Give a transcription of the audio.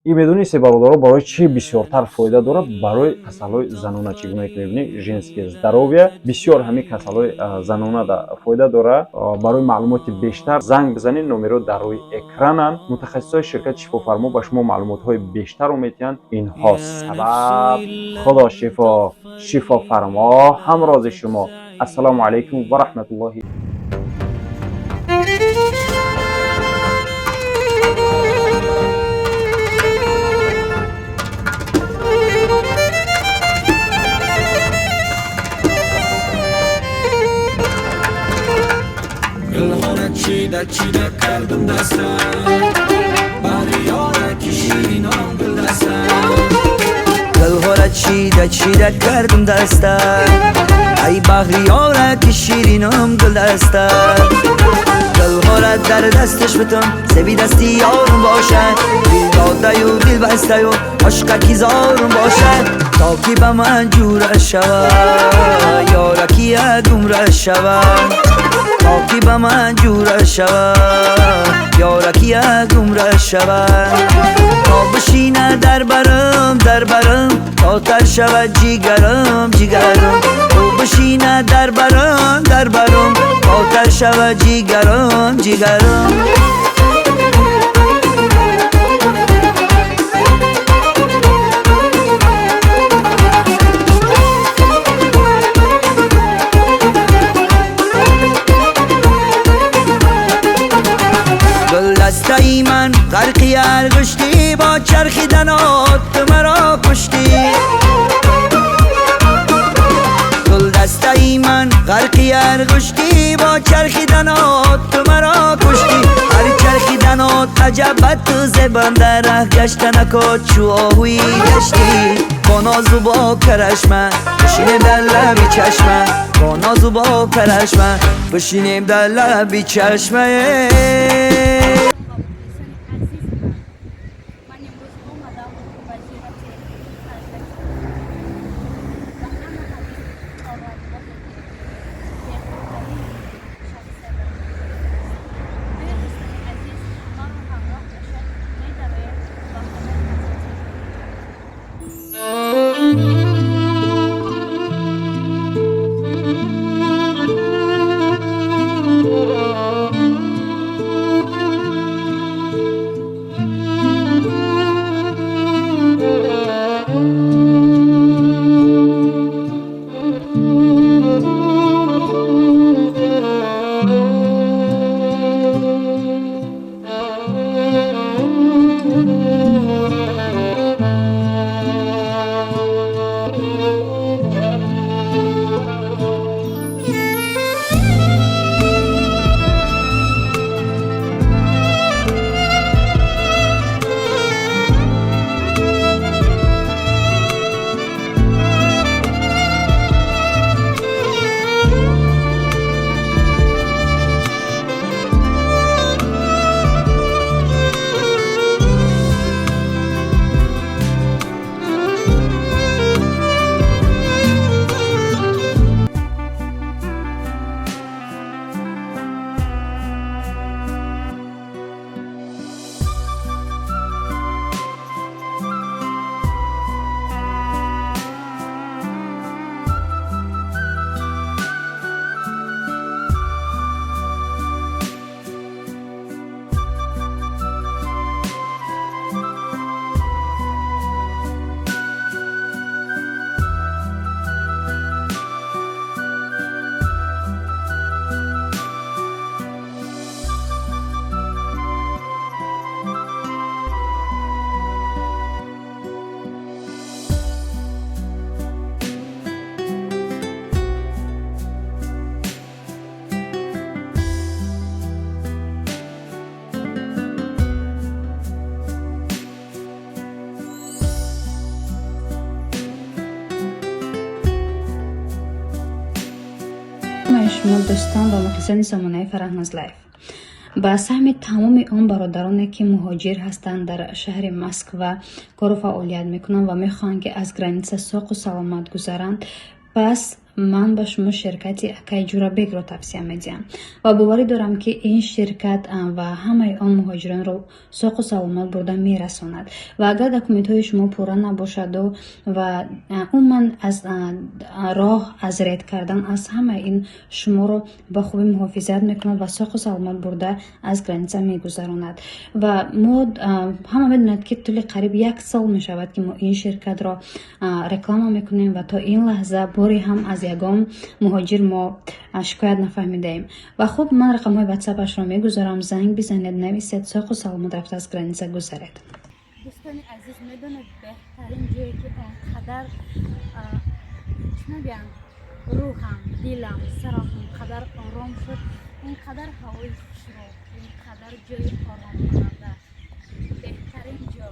И медонисте, бародаро, барои чӣ бисёртар фоида дорад? Барои касалҳои занона. Чӣ гуна ки мебинед, женское здоровье, бисёр ҳамин касалҳои занона фоида дорад. Барои маълумоти бештар занг бизанед, номерҳо дар рӯи экрананд. Мутахассисои ширкати Шифофармо ба шумо маълумотҳои бештарро медиҳанд. Инҳо сабаб, Худо шифо, Шифофармо ҳамрози шумо. Ассалому алайкум ва раҳматуллоҳи. Гулхона чида чида кардум даста, бари ёраки ширинон гулдаста. Гулҳора чида чида кардум даста, ай баҳри ёраки ширинам гулдаста. Гулҳора дар дасташ бутум, зеби дасти ёрум бошад, дил додаю дил бастаю ошқаки зорум бошад. То ки ба ман ҷура шава, ёраки гумра шава, то ки ба ман ҷура шава, ёраки гумра шава. То бишина дар барам, дар барам, то тар шава ҷигарам, ҷигарам. Ӯ бишина дар барам, дар барам, то тар шава ҷигарам, ҷигарам. Гулдастаи ман ғарқи аргушти, бо чархиданот ту маро куштӣ. Гулдастаи ман ғарқи аргушти, бо чархиданот ту маро куштӣ. Ҳар чархиданот аҷабат ту зебанда, раҳ гаштанакот чӯ оҳуи гаштӣ. Бо нозу бо карашма бишинем дар лаби чашма, бо нозу бо карашма бишинем дар лаби чашмае. Мухлисони азизи ман имрӯз омадам ба зиёрати ҳазрати ва ҳама ҳамин оромгоҳе, ки беҳтарин шахсият дорад. Дӯстони азиз, маро ҳамроҳ бошед, медароем ба хонаи ҳазрати. Шумо дӯстон ва мухлисони сомонаи Фараҳноз Лайф, ба саҳми тамоми он бародароне, ки муҳоҷир ҳастанд, дар шаҳри Москва кору фаъолият мекунанд ва мехоҳанд, ки аз граница соқу саломат гузаранд, пас Ман ба шумо ширкати акай Ҷурабекро тавсия медиҳам ва боварӣ дорам, ки ин ширкат ва ҳамаи он муҳоҷиронро соқу саломат бурда мерасонад. Ва агар документҳои шумо пурра набошаду ва умуман аз роҳ аз ред кардан, аз ҳамаи ин шуморо ба хубӣ муҳофизат мекунад ва соқу саломат бурда аз граница мегузаронад. Ва мо ҳама медонад, ки тӯли қариб як сол мешавад, ки мо ин ширкатро реклама мекунем ва то ин лаҳза боре ҳам аз ягон муҳоҷир мо шикоят нафаҳмидаем. Ва хуб, ман рақамҳои ватсапашро мегузорам, занг бизанед, нависед, соқу саломат рафта аз граница гузаред. Дӯстони азиз, медонед, беҳтарин ҷое, ки он қадар, чӣ мегӯям, рӯҳам, дилам, сарам он қадар ором шуд, ин қадар ҳавои хушро, ин қадар ҷои оромкунанда, беҳтарин ҷо.